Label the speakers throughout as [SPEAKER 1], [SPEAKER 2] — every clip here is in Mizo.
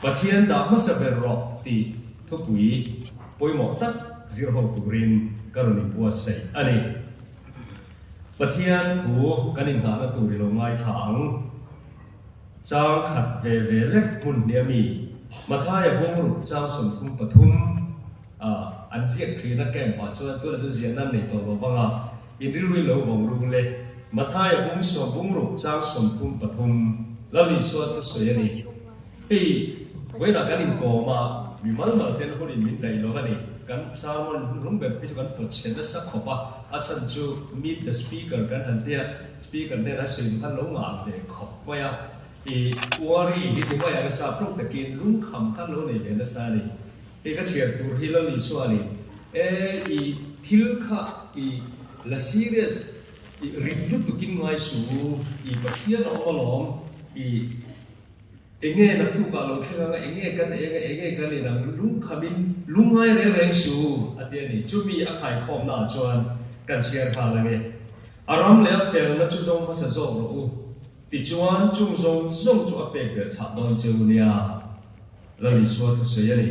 [SPEAKER 1] Pathian dah hmasa ber rawh tih thupui pawimawh tak zir ho turin ka rawn inbuatsaih a ni. Pathian thu kan inngahna tur i lo ngaithla ang. Chang khat ve ve lek hmun hnih a mi, Mathaia bungruk chang 33 a an ziak thin a camp ah chuan tunah chu ziahna an nei tawh lo vang a, in rilru lo vawng rung le. Mathaia bung sawm bungruk chang 33 Lal Isua thusawi a ni. Hei vawiinah kan inkawm a, mi mal mal ten hunin min daih lo a ni. Kan sermon hnung ber phei chu kan pawt chhe nasa khawp a, a chhan chu meet the speaker kan han tia, speaker hnenah sawi khan lo ngah ve khawp mai a. I worry hi ti mai ang nasa tawk takin lungkham khan lo nei ve nasa a ni. Hei ka chhiar tur hi Lal Isuanin e i thil kha i la serious i rit lutukin ngai su, i Pathian a awm alawm, i Enge naktukah lo thleng anga enge kan eng a enge kan in ang lungkhamin lungngai reng reng su a ti a ni. Chumi a khaikhawmna ah chuan kan chhiar nghal ange. A ram leh a felna chu zawng hmasa zawk rawh u. Tichuan chung zawng zawng chu a pek belh chhah dawn che u nia. Lal Isua thusawi a ni.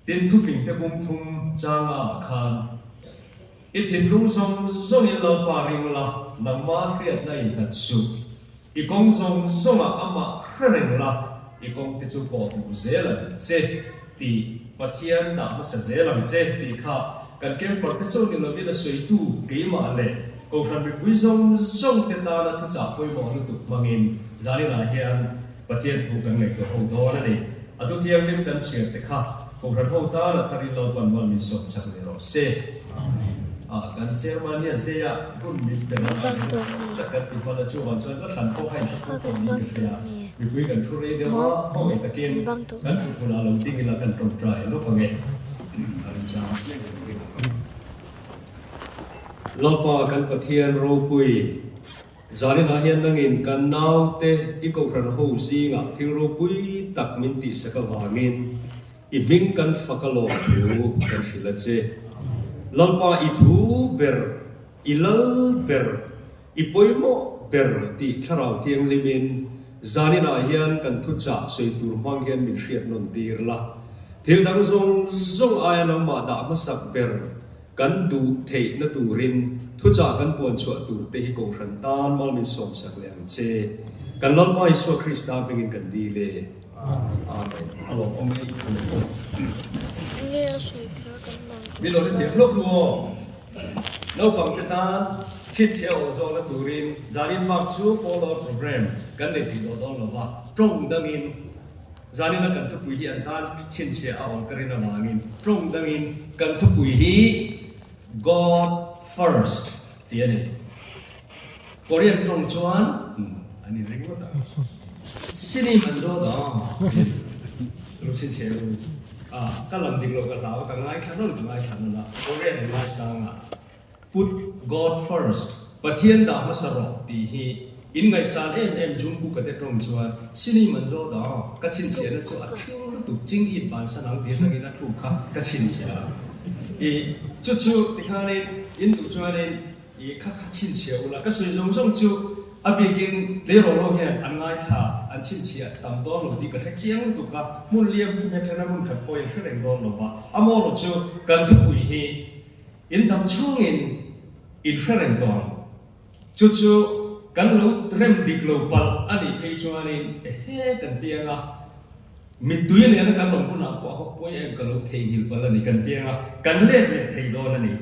[SPEAKER 1] Tin thufing te bum thum changa ah khan I thinlung zawng zawngin Lalpa ring la, nangma hriatna innghat suh. I kawng zawng zawngah amah hre reng la, i kawng te chu kawh hmuh zel ang che tih Pathian dah hmasa zel ang che tih kha kan camper te chauh ni lovin a sawitu keimah leh Kohhran mipui zawng zawng te tana thuchah pawimawh lutuk hmangin zaninah hian Pathian thu kan ngaihtuah ho dawn a ni. A thu thianghlim kan chhiar te kha Kohhran ho tana tharin Lalpan mal min sawm chak leh rawh se. Ah, kan chairman hian zeia hun min pe lo a ni tak kan ti hman a, chuvang chuan ka thlan pawh kha in thla phur tawh niin ka hria. Mipui kan thu rei deuh a, khawngaih takin kan thu hmunah lo ding ila kan tawngtai lawk ang e. A rinchang hle mai. Lalpa kan Pathian ropui. Zaninah hian nangin kan naute i kohhran ho zingah thil ropui tak min tihsak avangin i hming kan fak a lawm thu kan hrilh a che. Lalpa i thu ber, i lal ber, i pawimawh ber tih Thlarau Thianghlimin zaninah hian kan thuchah sawi tur hmang hian min hriat nawn tir la. Thil dang zawng zawng aia nangmah dah hmasak ber Kan duh theihna turin thuchah kan puan chhuah tur te hi Kohhran tan mal min sawmsak leh ang che. Kan Lalpa Isua Krista hmingin kan dil e. Amen. A lawm awm e i thu aw. Min lo hrethiam hlawk lu aw. Naupang te tan chhinchhiah aw zawkna turin zanin bak chu follow up program kan nei thei tawh dawn lo va, tawng dangin Zanina kan thupui hi an tan chhinchhiah a awm ka rin avangin tawng dangin kan thupui hi God First tih a ni. Korean tawng chuan an inring ngawt ang. Sini man zo da tih lo chhinchhiah ru. A, ka lam dik lo ka hlau a, ka ngaithla nawn ka ngaithla nawn a, Korean an ngaisang a. Put God first, Pathian dah hmasa rawh tih hi in ngaihsan em em Jungkook a te tawng chuan Sini Manjo da ka chhinchhiahna chu a thing lutuk ching it bansan ang tih atangin a thu kha ka chhinchhiah a. I chu chu tikhanin in duh chuanin i kha kha chhinchhiah ula ka sawi zawng zawng chu a bikin tleirawl ho hian an ngaithla an chhinchhiah tam dawn lo tih ka hre chiang lutuk a, hmun liam thu hmet thena hmun khat pawhin hre reng dawn lo va, a mawlawh chu kan thupui hi In dam chhungin in hre reng tawh ang. Chu chu kan lo rem dik lo palh a nih phei chuanin ehe kan ti ang a, mittui nena kan rawn hunah pawh a va pawi em ka lo theihnghilh palh a ni kan ti ang a, kan let leh thei dawn a ni.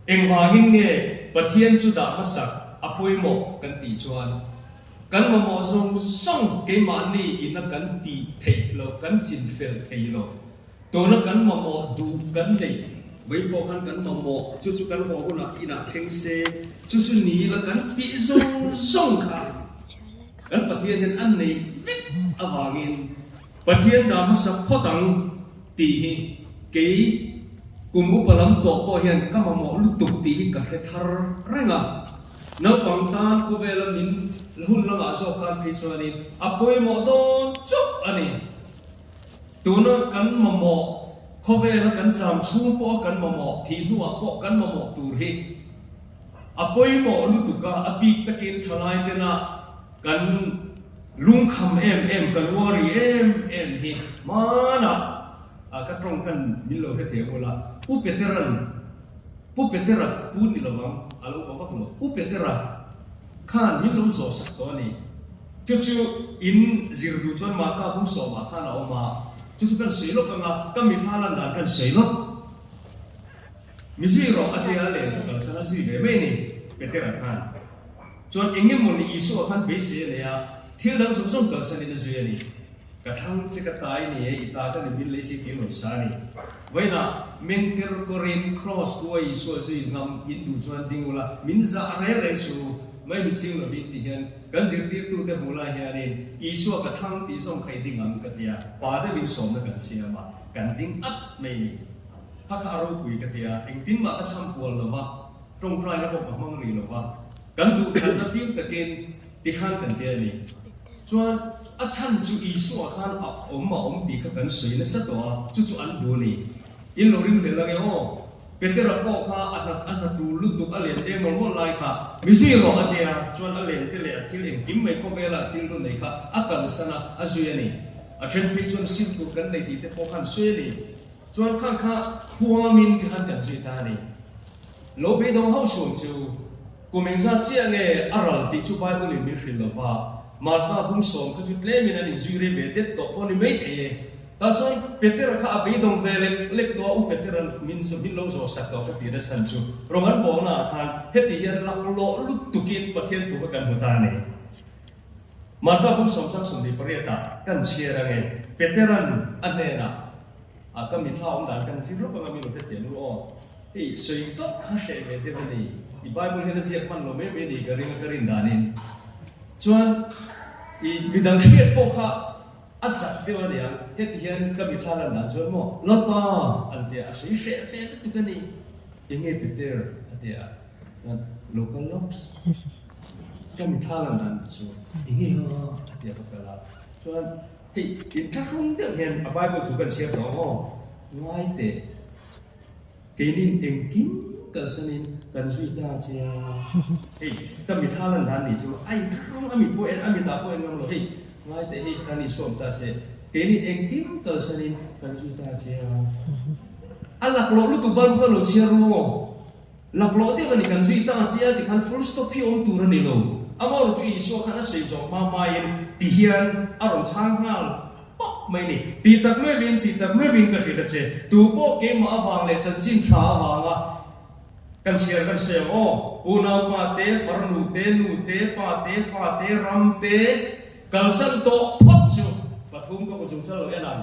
[SPEAKER 1] Engvangin nge Pathian chu dah hmasak a pawimawh kan tih chuan kan mamawh zawng zawng keimahni ina kan tih theih loh, kan chinfel thei loh Tuna kan mamawh duh kan neih mai pawh khan kan mamawh chu chu kan haw hunah inah thleng se, chu chu ni ila kan tih zawng zawng kha kan Pathian hian a neih vek avangin Pathian dah hmasa phawt ang tih hi kei kum upa lam tawh pawh hian ka mamawh lutuk tih hi ka hre thar reng a. Naupang tan khawvela min hun lamah zawk tan phei chuanin a pawimawh dawn chauh a ni. Tuna kan mamawh, khawvela kan cham chhung pawha kan mamawh, thih hnuah pawh kan mamawh tur hi a pawimawh lutuk a, a bik takin thalai tena kan Lungkham em em kan worry em em hi hmanah ka tawng khan min lo hre thei ula, U Petera'n, Pu Petera pu ni lovang a lo pa vak lo, U Petera khan min lo zawh sak tawh a ni. Chu chu in zir duh chuan Marka bung sawmah khan a awm a, chu chu kan sawi lawk ang a, ka mitthla lan dan kan sawi lawk. Mi zui rawh a tia leh ka kalsan a zui ve mai ni, Petera khan. Chuan eng emaw ni Isua khan beisei a nei a, thil dang zawng zawng kalsanin a zui a ni. Ka thlang che ka tai ni e, i ta ka ni min lei si tiin rawn sa a ni. Vawiinah mengker kawrin Kraws kua Isua zui ngam in duh chuan ding ula, min zah reng reng suh u, mai mi chhing lovin ti hian kan zirtirtute hmuh lai hianin Isua ka thlang tih zawng kha i ding ang ka tia, pa deuhin sawmna kan siam a, kan ding at mai ni. Kha kha a ropui ka tia, engtin mah ka chham kual lova, Tawngtaina pawh ka hmang rih lo va, kan duhthatna fim takin tikhan kan ti a ni. Chuan a chhan chu Isua khan a awm a awm tih kha kan sawi nasa tawh a, chu chu an duh a ni. In lo ring hlel ange aw. Petera pawh kha a hna a hna tul lutuk a len deng mawlh mawlh lai kha mi zui rawh a tia, chuan a len te leh a thil engkim mai khawvela a thil ru nei kha a kalsan a, a zui a ni. A then phei chuan sim tur kan nei tih te pawh khan sawi a ni. Chuan khang kha khuamin tikhan kan zui ta a ni. Lo beidawng hauh suang chu kum engzat chiah nge a ral tih chu Bible in min hrilh lo va, Marka bung sawm kha chu tlemin an inzui rei ve det tawh pawh ni mai thei e. Tah chuan Petera kha a beidawng ve lek lek tawh a, U Petera'n min min lo zawh sak tawh ka tih nachhan chu rawng an bawlna ah khan heti hian laklawh lutukin Pathian thu kha kan hmu ta a ni. Marka bung sawm chang 28 ah kan chhiar ange Petera'n a hnenah A ka mitthla awm dan kan zir lawk anga mi lo hrethiam ru aw. Hei sawi tawp kha hreh ve deuh a ni. I Bible hian a ziak hman lo mai mai a ni ka ring a ka rin danin. Chuan i midang hriat pawh kha a zak deuh a niang. Heti hian ka mitthla lan dan chuan maw Lalpa an tia a sawi hreh ve lutuk a ni. Enge Peter a tia chuan local locks ka mitthla lan dan chu enge aw a tia ka kal a chuan Hei, inthlahrung deuh hian a Bible thu kan chhiar tawh ang aw. Ngai teh, keinin engkim kalsanin kan zui ta che a. Hei, ka mitha lan dan nih chu a inthlahrung a mit pawh en, a mitah pawh en ngam lo. Hei, ngai teh, hei kan insawm ta se, keinin engkim kalsanin kan zui ta che a. A laklawh lutuk Bible kha lo chhiar ru aw. Laklawh deuh a ni, kan zui ta che a tikhan full stop hi awm tur a ni lo. Amaherawhchu chu Isua khan a sawi zawh hma hmain ti hian a rawn chhang nghal pap mai a ni. Ti tak meuhin, ti tak meuhin ka hrilh a che. Tu pawh keimah avang leh chanchin tha avanga kan chhiar kan sawi ang aw. Unaupa te, farnu te, nu te, pa te, fa te, ram te kalsan tawh phawt chu pathum ka kuzung chal lo en ang.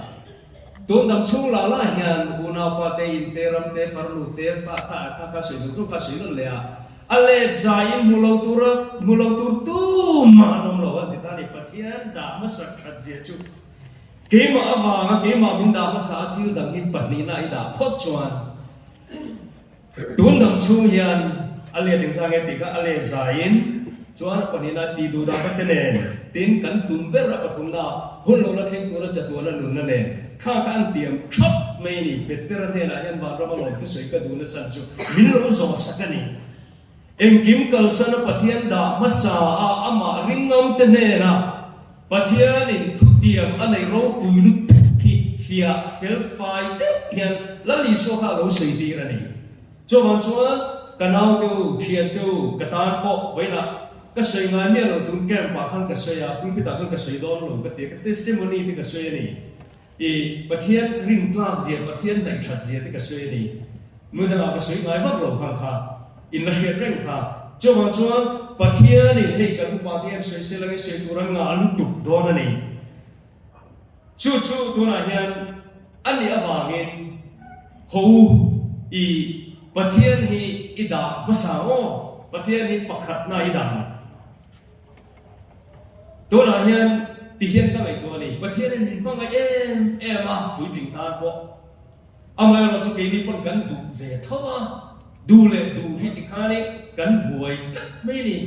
[SPEAKER 1] Tun dam chhung lah lah hian unaupa te, in te, ram te, farnu te, fa ta ta kha sawi zawng zawng kha sawi nawn leh a, a let zaiin hmu lo tura hmu lo tur tumah an awm lo an ti ta a ni. Pathian dah hmasak that zia chu keimah avanga keimah min dah hmasa a thil dang hi pahnihna i dah phawt chuan Tun dang chhung hian a let engzah nge tih kha a let zaiin chuan a pahnihna tih duh dah te nen tin kan tum ber a pathumna hun lo la thleng tura chatuana nunna nen kha kha an tiam thap mai a ni. Petera hnenah hian vanram a lawm thusawi ka duhna chhan chu min lo zawh sak a ni. Engkim kalsana Pathian dah hmasa a amah ringngam te hnenah Pathianin thutiam a neih ropui lutuk hi fiah fel fai deuh hian Lal Isua kha a lo sawi tir a ni. Chuvang chuan ka naute u, thiante u, ka tan pawh vawiinah ka sawi ngai miah lo tun camp ah khan ka sawi a, pulpit ah chuan ka sawi dawn lo ka ti a, ka testimony te ka sawi a ni. I Pathian rintlak zia, Pathian hnaih that zia te ka sawi a ni. Hmun dangah ka sawi ngai vak lo khan kha in la hriat reng kha. Chuvang chuan Pathianin hei kan upa te hian sawi sel ange sawi tur an ngah lutuk dawn a ni. Chu chu tunah hian a nih avangin ho i Pathian hi i dah hmasa aw, Pathian hi pakhatna i dah ang. Tunah hian ti hian ka ngaihtuah a ni, Pathianin min hmangaih em em a, puitling tan pawh. Amaherawh chu keini pawn kan duh ve tho a, duh leh duh hi tikhanin kan buai tlat mai a ni.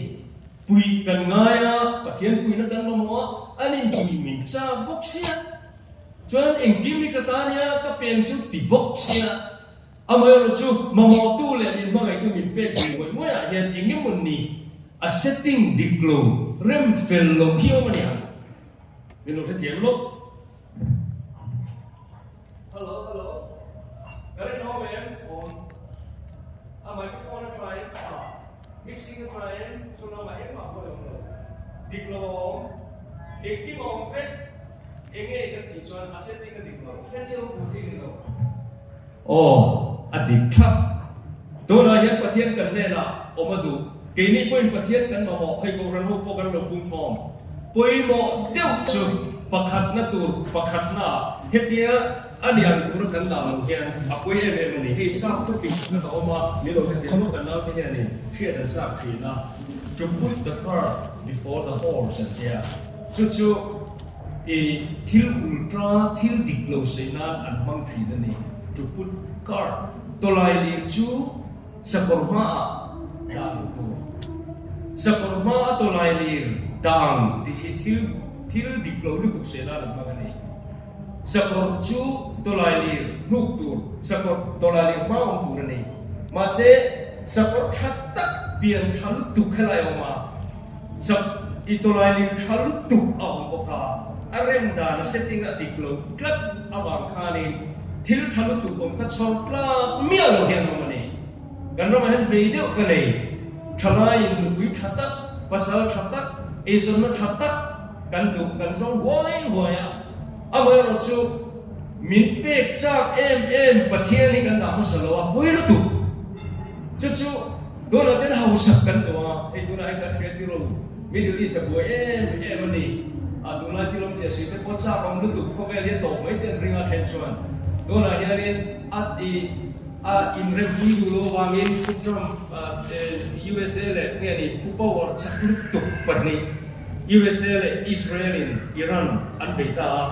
[SPEAKER 1] Puih kan ngai a, Pathian puihna kan mamawh a, an inpuih min chak bawk sia. Chuan engkim hi ka ta nia, ka pen chu ti bawk sia. Amaherawh chu mamawhtu leh min hmangaihtu min pek duh ngawih ngawihah hian eng emaw ni a setting dik lo, rem fel lo hi awm a ni ang. Min lo hrethiam lawk. Hello, hello. Ka rinawm em? Awm. A microphone a tha em? Tha. Mixing a tha em? Chu lamah engmah pawh a awm lo. Dik lo a awm. Engkim a awm vek. Enge kan tih chuan a setting a dik lo. Heti awm tur hi a ni lo. Aw, a dik thlap. Tunah hian Pathian kan hnenah awm a duh. Keini pawhin Pathian kan mamawh, hei Kohhran ho pawh kan lo pumkhawm. Pawimawh deuh chu pakhatna tur pakhatnaah hetia a ni ang tura kan dah loh hian a pawi em em a ni. Hei sap thupik pakhat a awm a, ni lo te pian lawk kan naute hianin hriat an chak thin a, To put the cart before the horse an tia. Chu chu i thil ultra thil dik lo sawi nan an hmang thin a ni. To put cart tawlai lir chu sakawr hmaah dah loh tur. Sakawr hma a tawlai lir dah ang tih hi thil thil dik lo lutuk sawi nan an hmang a ni. Sakawr chu tawlai lir hnuk tur, sakawr tawlai lir hma awm tur a ni. Mahse sakawr tha tak pian tha lutuk helai a awm a. Chak i tawlai lir tha lutuk a awm bawk a, a rem dan a setting a dik lo tlat avang khanin thil tha lutuk awm kha chhawr tlak miah lo hian awm a ni. Kan ramah hian vei deuh ka nei, thalaiin nupui tha tak, pasal tha tak, eizawnna tha tak kan duh kan zawng huai huai a, amaherawh chu min pek chak em em Pathian hi kan dah hmasa lo a, pawi lutuk. Chu chu tunah ten hausak kan duh a, hei tunah hian kan hriat tir lo, Middle East a buai em em a ni. A tunlai thil awmzia si te pawh chak awm lutuk khawvel hi a tawp mai te an ring a then chuan tunah hianin a i a inrempui duh lo avangin Pu Trump USA leh nge ni Pu Power chak lutuk pahnih USA leh Israel in Iran an bei ta a.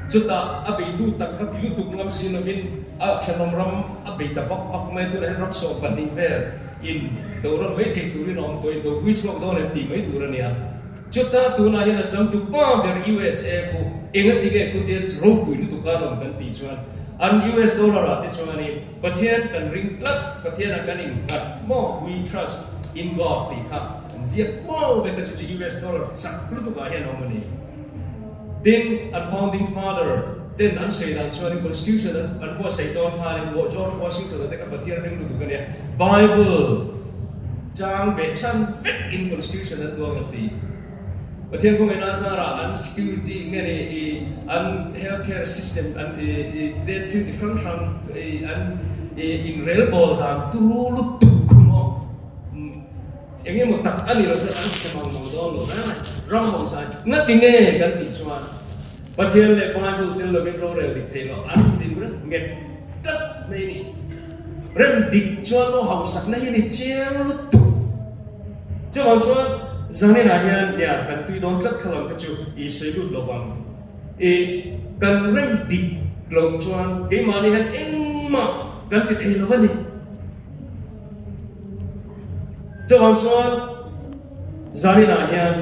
[SPEAKER 1] Chutah a beitu tak kha ti lutuk ngam si lovin a thenawm ram a bei ta vak vak mai a, tunah hian ram 12 vel in do ram mai thei turin a awm tawh in dopui chhuak dawn em tih mai tur a nia. Chutah tunah hian a changtu pa ber USA khu engati nge khutia ropui lutuk a rawn kan tih chuan an US dollar ah te chuanin Pathian kan ring tlat, Pathian ah kan innghat maw, we trust in God tih kha an ziak kuau vek a, chu chu US dollar chak lutuk ah hian a awm a ni. Tin, an founding father ten an sawi dan chuanin constitution an buatsaih dawn khanin George Washington a te kha Pathian ring lutuk a nia, Bible chang beh chhan vek in constitution an duang an ti. Pathian khawngaihna zarah an security nge ni i an health care system an i te thil chi hrang hrang i an i inrelbawl dan turu lutuk khum aw. Eng emaw tak a nih loh chuan an chhe mang mang dawn lo reng a, ram ho zai ngati nge kan tih chuan Pathian leh Bible tel lovin rorel dik thei lo an din reng nget tlat mai a ni. Rem dik chuan maw hausakna hi a ni chiang lutuk. Chuvang chuan zaninah hian nia kan tui dawn tlat kha lam kha chu i sawi lut lo vang. I kan rem dik loh chuan keimahni hian engmah kan ti thei lo a ni. Chuvang chuan zaninah hian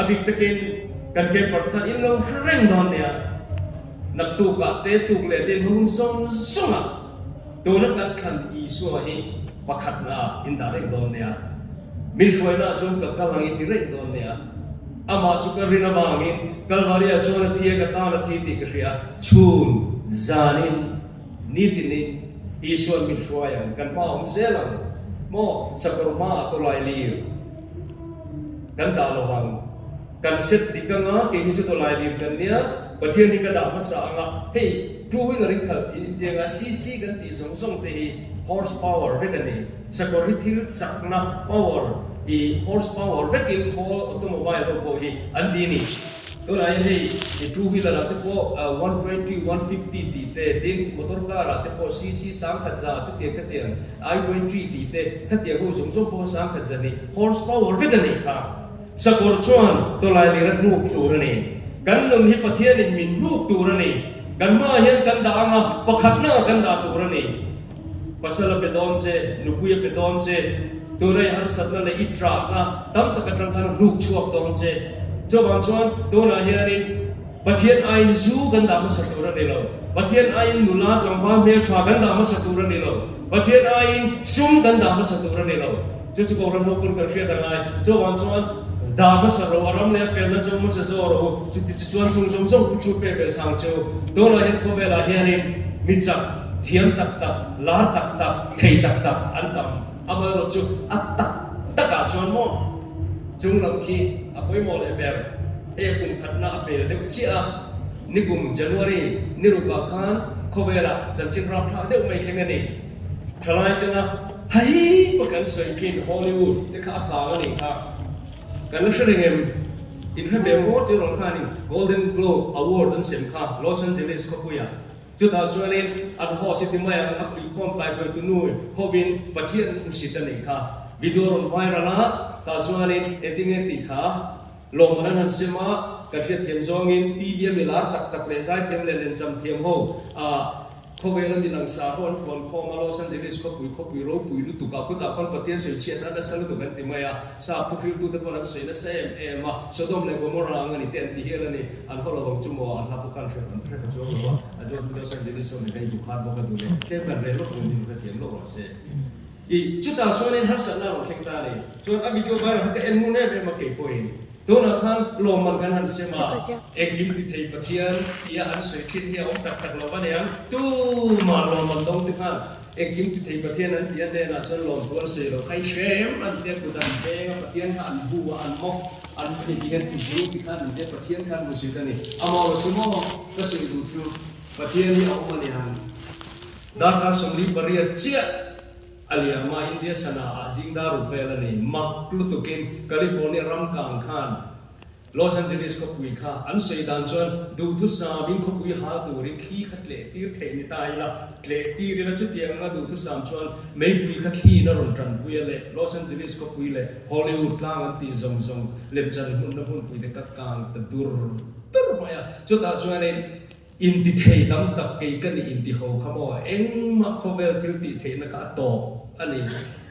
[SPEAKER 1] a bik takin kan camper te khan in lo hre reng dawn nia, naktukah te tuk leh te hmahun zawng zawngah tuna kan thlan Isua hi pakhatnaah in dah reng dawn nia, min hruainaah chuan ka kal ang i ti reng dawn nia, amah chu ka rin avangin Kalvaria chuan a thi a, ka tan a thi tih ka hria, chhun zanin. Nitinin Isua'n min hruai ang, kan hma awm zel ang maw? Sakawr hmaah tawlai lir kan dah lo vang, kan set dik anga keini chu tawlai lir kan nia, Pathian hi ka dah hmasa anga, hei two wheeler in khalh in intiang a, CC kan tih zawng zawng te hi horse power vek a ni, sakawr hi thil chakna power i horse power vekin khawl automobile ho pawh hi an ti a ni. Tunah hian hei i two wheeler ah te pawh 120, 150 tih te, tin motor car ah te pawh CC 1000 chutiang khatiang I 20 tih te khatiang ho zawng zawng pawh 1000 nih horse power vek a nih kha. Sakawr chuan tawlai lir a hnuk tur a ni. Kan nun hi Pathianin min hnuk tur a ni. Kan hmaah hian kan dah anga pakhatna ah kan dah tur a ni. Pasal a pe dawn che, nupui a pe dawn che, tuna i harsatna leh i ṭahna tam tak aṭang khan a hnuk chhuak dawn che. Chuvang chuan tunah hianin Pathian aiin zu kan dah hmasa tur a ni lo, Pathian aiin nula tlangval hmelṭha kan dah hmasa tur a ni lo, Pathian aiin sum kan dah hmasa tur a ni lo. Chu chu Kohhran ho pawn kan hriat a ngai. Chuvang chuan Dah hmasa rawh, a ram leh a felna zawng hmasa zawh rawh u, chuti chu chuan chung zawng zawng chu pek belh chang chu. Tunah hian khawvelah hianin mi chak, thiam tak tak, lar tak tak, thei tak tak an tam. Amaherawh chu a tak takah chuan maw chung lam khi a pawimawh leh ber. Hei a kum khatna a pel deuh chiah a, nikum January ni rukah khan khawvelah chanchin rapthlak deuh mai thleng a ni. Thalai tena hei pa kan sawi thin Hollywood te kha a kang a nih kha. Kan la hre reng em? In hre ve maw tih rawn khanin Golden Globe Award an sem kha Los Angeles khawpuiah. Chutah chuanin an host i ti mai ang a inkhawm kaihruaitu nu hovin Pathian an hmusit a nih kha. Video rawn viral a, tah chuanin engtinge tih kha lawmman an han sem a, kan hriatthiam zawngin TV a milar tak tak leh zaithiam leh lencham thiam ho ah Khawvela mi langsar ho an fuan khawm a, Los Angeles khawpui khawpui ropui lutuk ah khutah khawn Pathian sawi chhiat a nasa lutuk an ti mai a, sap thuhriltu te pawn an sawi nasa em em a, Sodom leh Gomorrah ang a ni te an ti hial a ni, an haw lo ang chu maw, an hla pawh khan hre an hre kha chuang lo a, a zawt Los Angeles ho ni kha i bu khan bawk a duh leh tlem kan rel lawk run in hre thiam lawk rawh se. I chutah chuanin harsatna a rawn thleng ta a ni. Chuan a video viral kha ka en ngun em em a keipawhin. Tunah khan lawmman kan han sem a, engkim ti thei Pathian tia an sawi thin hi a awm tak tak lo va niang. Tumah lawmman dawng te khan engkim ti thei Pathian an tih a hnenah chuan lawmthu an sawi lo kha i hre em an tia kut an veng a, Pathian kha an bu a, an mawk an ni ti hian i zu ti khan an tia Pathian khan hmusit a ni. Amaw chu maw ka sawi duh chu Pathian hi a awm a niang. Darkar 48 chiah a liam a, India sana ah zing dar ruk vel a ni. Mak lutukin California ram kang khan Los Angeles khawpui kha an sawi dan chuan duhthusam in khawpui hal turin thli kha tleh tir theih ni ta ila, tleh tir ila chutiang anga duhthusam chuan meipui kha thliin a rawn tanpui a leh Los Angeles khawpui leh Hollywood tlang an tih zawng zawng lemchan hmunna hmunpui te kha kang ta dur dur mai a. Chutah chuanin Inti thei tam tak kei ka nih inti ho kha maw engmah khawvel thil tih theihna kha a tawp a ni.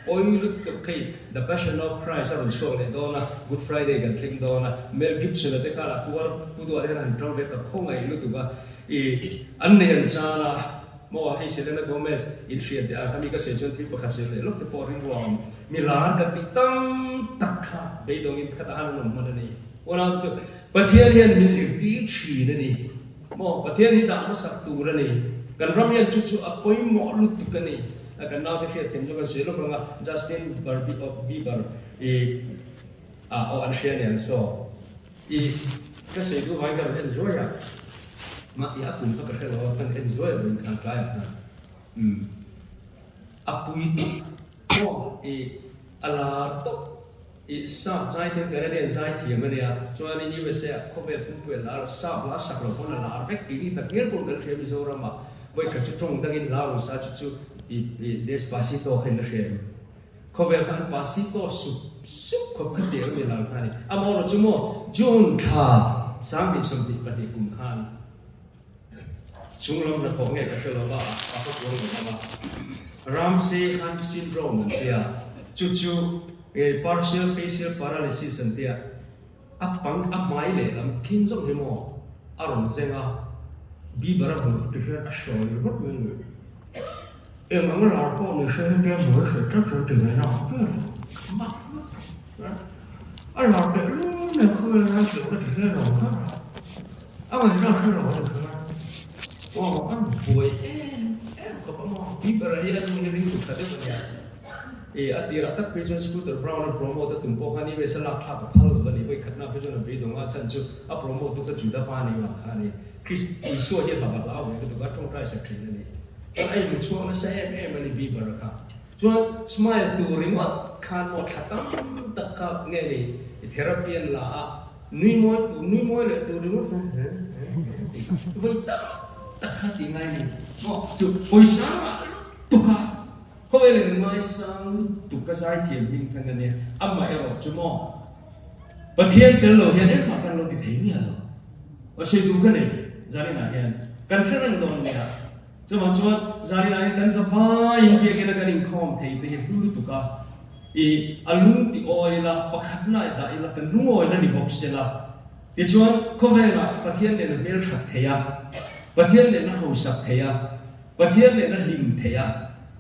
[SPEAKER 1] Pawi lutuk hei The Passion of Christ a rawn chhuak leh dawn a, Good Friday kan thleng dawn a, Mel Gibson a te khan a tuar pu duah te khan han ṭang ve ka khawngaih lutuk a, i an nei an chan a maw hei Selena Gomez in hriat teh a khami ka sawi chuan thil pakhat sawi leh lawk te pawh rilru a awm. Mi lar kan tih tam tak kha beidawngin khatah han an awm hman a ni. Unau te chu Pathian hian min zirtir thin a ni maw? Pathian hi dah hmasak tur a ni. Kan ram hian chu chu a pawimawh lutuk a ni. A kan naute hriatthiam chu kan sawi lawk ang a, Justin Bieber i a aw an hria aniang saw i ka sawi duh vangin ka rawn en zuai a, mah i a kum kha ka hre lo a, kan en zuai a vawiin khan tlaiah khan umm a pui tawp maw i a lar tawp. I sap zaithiam Canadian zaithiam a nia, chuanin USA ah khawvel pumpui a lar, sap la a sak lo pawn a lar vek tih ni tak ngial pawh kan hria Mizoram ah vawikhat chu tawng dangin la rawn sa chu chu i i Despacito kha in la hria em? Khawvel kha an pasito sup sup khawp kha tih ang ni lar kha a ni. Amaherawhchu maw June thla 2022 kum khan Chunglam hnathawh nge ka hre lo va, a haw chuang lo ang a. Ramsay Hunt Syndrome an tia, chu chu partial facial paralysis an tia, a pang a hmai lehlam thlin zawk hi maw a rawn zeng a, Bieber a hmuh kha ti hian a sawi vak mai a ni. Eng ang lar pawh ni se hetia hmuh a hre tlat chuan ti ngaihna awm ber lo, mak lutuk a lar tehlul nen khawvel a lar tih kha ti hian a awm ber a. A ngaihna hre lo a ni kha. Aw an buai em em khawp a maw. Bieber hi a nu hi ringtu tha deuh a nia. I a tirah tak phei chuan Scooter Braun a promote a tum pawh khan US a lak thlak a phal lo a ni. Vawi khatna phei chuan a beidawng a chhan chu a promote tu kha Juda pa ni vang kha a ni. Christ Isua hi a hlauh a hlau ve lutuk a tawngtai sak thin a ni. Chuan a inhmu chhuak nasa em em a ni Bieber a kha. Chuan smile tur ringawt khan maw thla tam tak kha nge ni therapy an la a. Nui mawi tur, nui mawi leh tur ringawt kha he he he tih kha vawi tam tak kha tih ngai a ni maw? Chu pawisa ngah lutuk a, khawvel in ngaisang lutuk a zaithiam hming than a nia, amah erawh chu maw Pathian tel lo hian engmah kan lo ti thei miah lo. Aw sawi duh ka nei Zarinah hian kan hre reng dawn nia. Chuvang chuan Zarinah hian kan zavaiin biakina kan inkhawm thei te hi hlu lutuk a. I a lung ti awi ila, pakhatna i dah ila, kan lungawina ni bawk se la. Tichuan, khawvelah Pathian nena hmelthat thei a, Pathian nena hausak thei a, Pathian nena hlim thei a.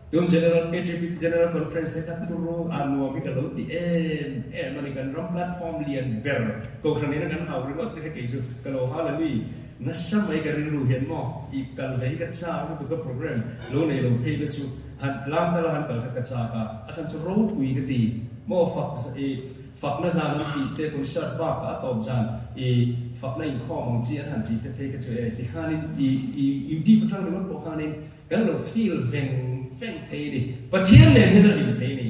[SPEAKER 1] Tun General KTP General Conference te kha turu a nuam hi ka lo ti em em a ni. Kan ram platform lian ber Kohhran ina kan hau ringawt te kha kei chu ka lo hal a ni. Nasa mai ka rilru hian maw i kal ve hi ka chak lutuk a program lo nei lo phei la chu han tlang tal a han kal kha ka chak a, a chhan chu ropui ka ti maw fak i fakna zan an tih te concert bak a tawp zan i fakna inkhawm ang chi an han tih te phei kha chu e tikhanin i i YouTube atang ringawt pawh khanin Kan lo feel veng veng thei a ni. Pathian nen hian a hlim thei a ni.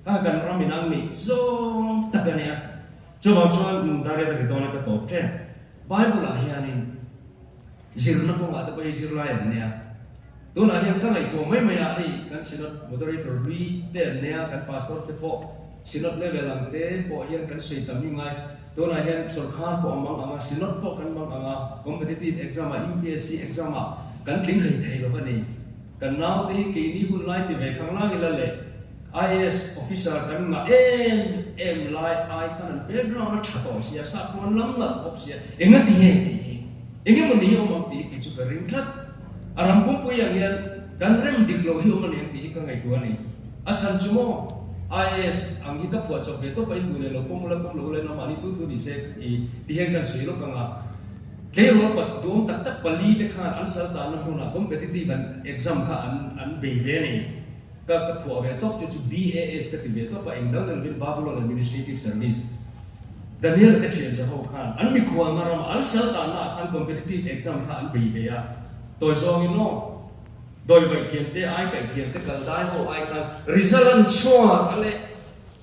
[SPEAKER 1] A kan ram in ang neih zawng tak a nia. Chuvang chuan Daria ka ti dawn a ka tawp ṭep. Bible ah hianin zirna kawngah te pawh hei zirlai an nia. Tunah hian ka ngaihtuah mai mai a hei kan Synod Moderator hlui te an nia, kan Pastor te pawh Synod level ang te pawh hian kan sawi tam hi ngai. Tunah hian sawrkar pawh a mang ang a, Synod pawh kan mang ang a, competitive exam ah, UPSC exam ah kan tling hlei thei lo a ni. Kan naute hi keini hun lai ti ve khang lang ila leh IAS officer kan ngah em em lai ai khan an background a tha tawh sia, sap pawh an lam nalh bawk sia, enga ti nge tih hi, eng emaw ni awm ang tih hi kei chu ka ring tlat. A ram pumpui ang hian kan rem dik loh hi awm a ni ang tih hi ka ngaihtuah a ni. A chhan chu maw? IAS ang hi ka phuah chawp ve tawp a, in duh leh lo pawm ula pawm lo ula in amahni thu thu ni se i ti hian kan sawi lawk ang a. Tleirawl pat duang tak tak pali te khan an sal tanna hmunah competitive an exam kha an an bei ve a ni. Ka ka phuah ve tawp chu chu BAS ka ti ve tawp a, eng dang dang lovin Babylon Administrative Service. Daniel te thian za ho khan an mikhualna ramah an sal tanna ah khan competitive exam kha an bei ve a, tawi zawngin aw. Dawivaih thiam te, ai kaih thiam te, kal dai ho ai khan result an chhuak a leh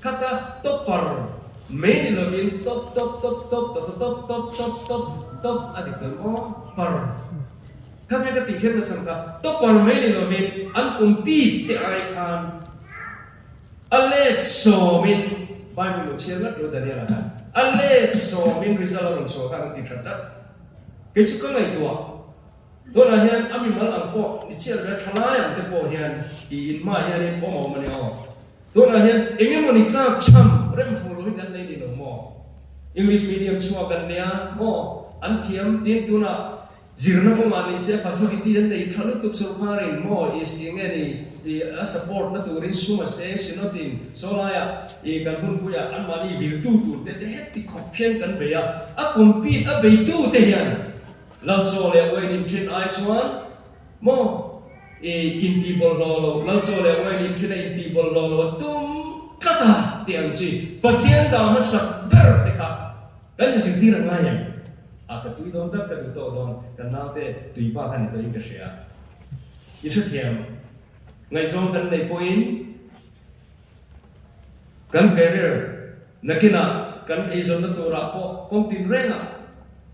[SPEAKER 1] khat a, topper mai ni lovin top top top top top top top top top top a dik dawn aw par kha nge ka tih kher na chhan kha topper mai ni lovin an compete te ai khan a let sawmin Bible lo chhiar ngat lo Daniel-a khan a let sawmin result a rawn chhuah khan an ti that dat kei chu ka ngaihtuah. Tunah hian a mimal ang pawh ni chiah leh thalai ang te pawh hian i inhmaah hianin awm a awm a nia aw. Tunah hian eng emawni tlak chham rem fuh lo hi kan nei ni lo maw? English medium chhuak an nia maw? An thiam tin tunah zirna kawngah ni se facility an nei tha lutuk sorkarin maw is eng nge ni i a support na turin sum a seng synod-in sawlaiah i kan hunpuiah anmahni viltu tur te te heti khawp hian kan bei a, a compete a beitu te hian Lalchaw leh uain in ṭhin ai chuan maw i intih bawlhhlawh loh, Lalchaw leh uain in ṭhin a intih bawlhhlawh loh a tum tlat a tih ang chi Pathian dah hmasak ber te kha kan inzirtir a ngai em? A ka tui dawn ber ka duh tawh dawn, kan naute tui bak a ni tawhin ka hria. I hrethiam ngaihzawng kan neih pawhin kan career Nakinah kan eizawnna turah pawh kawng tinrengah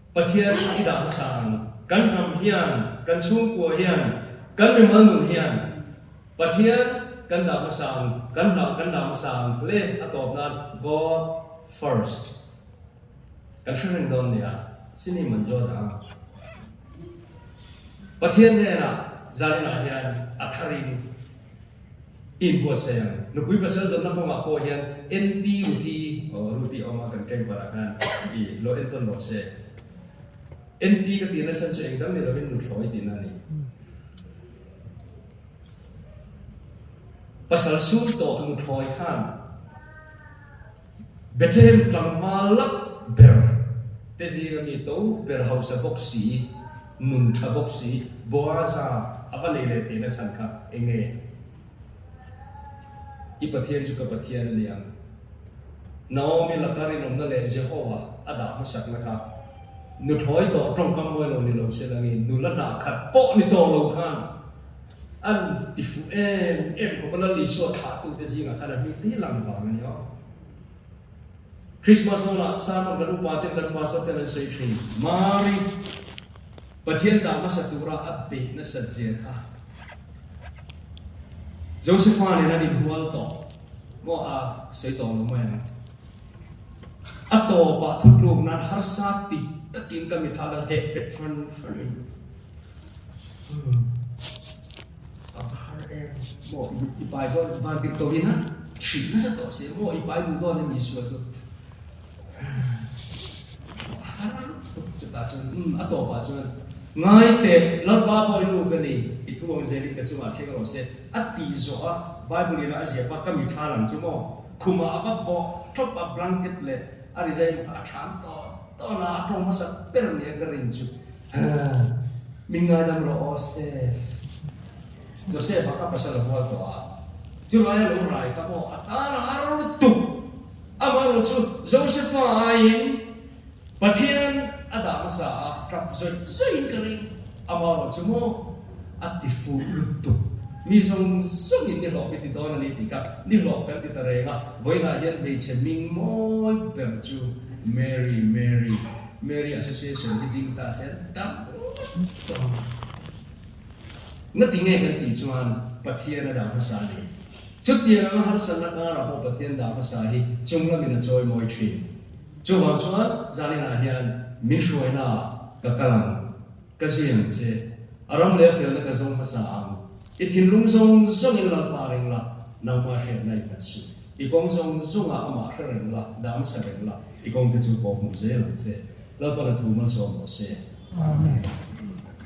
[SPEAKER 1] Pathian i dah hmasa ang. Kan hnam hian, kan chhungkua hian, kan mimal nun hian Pathian kan dah hmasa ang, kan hnam kan dah hmasa ang hle a tawp nan God first. Kan hre reng dawn nia, Sini Manjo dang. Pathian hnenah zaninah hian a tharin Inbuatsaih ang. Nupui pasal zawmna kawngah pawh hian NT Ruti, aw Ruti awm a kan keng parah khan i lo entawn rawh se. NT ka tihna chhan chu engdang ni lovin nuthlawi tihna a ni. Pasal sur tawh nuthlawi khan Bethlehem tlangval lak ber te zinga mi to ber hausa bawk si, nun tha bawk si, Boaza a va nei leh theihna chhan kha eng nge? I Pathian chu ka Pathian a ni ang. Naomi laka rinawmna leh Jehovah a dah hmasakna kha nuthlawi tawh tawngkam mawi lo ni lo se langin nula hnah khat pawh ni tawh lo khan an ti fuh em em khawp a, Lal Isua thlahtute zingah khan a hming te hi lang vang a ni aw. Christmas dawnah sermon kan upa ten kan pastor ten an sawi thin, Mari Pathian dah hmasa tura a beih nasat zia kha Josepha nen an inhual tawh maw a sawi tawh lo mai ang. A tawpah thutluk nan harsa ti takin ka mitha la heh pet fan fan in. A va har em maw i pai dawn van dik tawh in a hrih nasa tawh si maw i pai duh dawn em Isua chu a har lutuk chutah chuan a tawpah chuan ngai teh Lalpa bawinu ka ni i. I thu ang zelin ka chungah thleng rawh se, a tih zawh a, Bible in a ziak a, ka mitha lang chu maw? Khumah a va bawh thlawp a, blanket leh a rizai mu kha a thlam tawn tawn a, a tawng hmasa ber nia ka rin chu, Min ngaidam rawh aw Sef. Joseph-a kha pasal a hual tawh a, chulai a lo rai kha maw a tan a har lutuk. Amaherawh chu Joseph-a aiin Pathian a dah hmasa a, tap zawih zawihin ka ring. Amaherawh chu maw a ti fuh lutuk. Mi zawng zawngin ni hlawh mi ti dawn a ni tih kha ni hlawh kan ti ta reng a, vawiinah hian hmeichhe hming mawi ber chu Mary, Mary, Mary Association hi ding ta se an tam tawh ang. Ngati nge kan tih chuan Pathian a dah hmasa a ni. Chutiang anga harsatna karah pawh Pathian dah hmasa hi chung lamin a chawi mawi thin. Chuvang chuan zaninah hian min hruaina ah ka kal ang, ka zui ang che, a ram leh a felna ka zawng hmasa ang, i thinlung zawng zawngin Lalpa ring la, nangmah hriatna i nghat suh. I kawng zawng zawngah amah hre reng la, dah hmasa reng la, i kawngte chu kawhhmuh zel ang che. Lalpan a thu malsawm rawh se.
[SPEAKER 2] Amen.